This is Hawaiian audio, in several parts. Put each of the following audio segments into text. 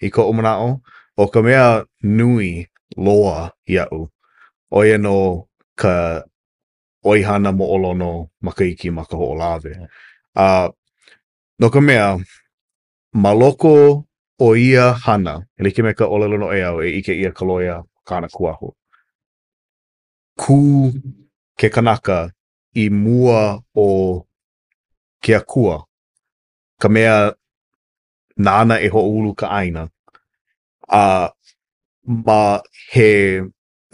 I koʻu manaʻo, ʻo ka mea nui loa iaʻu, ʻo ia nō ka ʻoihana moʻolono Makahiki ma Kahoʻolawe. A no ka mea, ma loko o ia hana, e like me ka ʻōlelo noʻeau e ʻike ʻia ka loea ma kāna kuahu, kū ke kanaka i mua o ke akua, ka mea nāna e hoʻoulu ka ʻāina, a ma he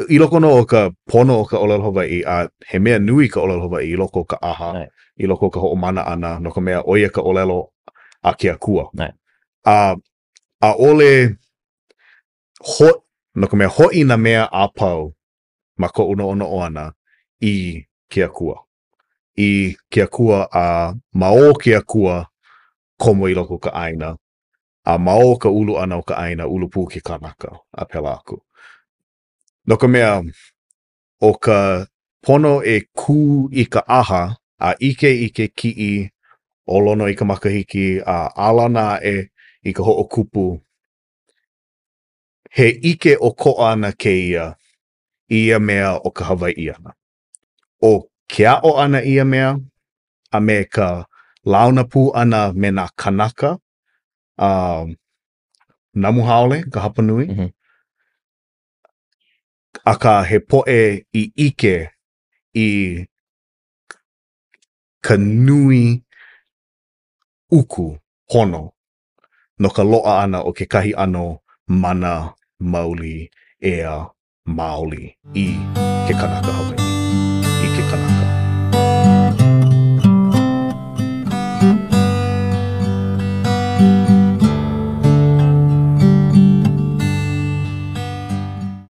i loko nō o ka pono o ka ʻōlelo Hawaiʻi, a he mea nui ka ʻōlelo Hawaiʻi i loko o ka ʻaha, i loko o ka hoʻomana ʻana, no ka mea, ʻo ia ka ʻōlelo a ke akua. A ʻaʻole ho, no ka mea, hoʻi nā mea a pau ma koʻu noʻonoʻo ʻana i ke akua. I ke akua a ma o ke akua komo i loko o ka ʻāina, a ma o ka ulu ʻana o ka ʻāina, ulu pū ke kanaka, a pēlā aku. No ka mea, ʻo ka pono e kū i ka ʻaha a ʻike i ke kiʻi o Lonoikamakahiki a ʻālana aʻe i ka hoʻokupu, he ʻike ʻokoʻa ana kēia i ia mea o ka Hawaiʻi ʻana. ʻO ke aʻo ʻana i ia mea a me ka launa pū ʻana me nā kanaka, a namu haole ka hapanui, mm -hmm. akā he poʻe i ʻike i ka nui uku pono no ka loaʻa ʻana o kekahi ʻano mana mauli ea maoli i ke kanaka Hawaiʻi.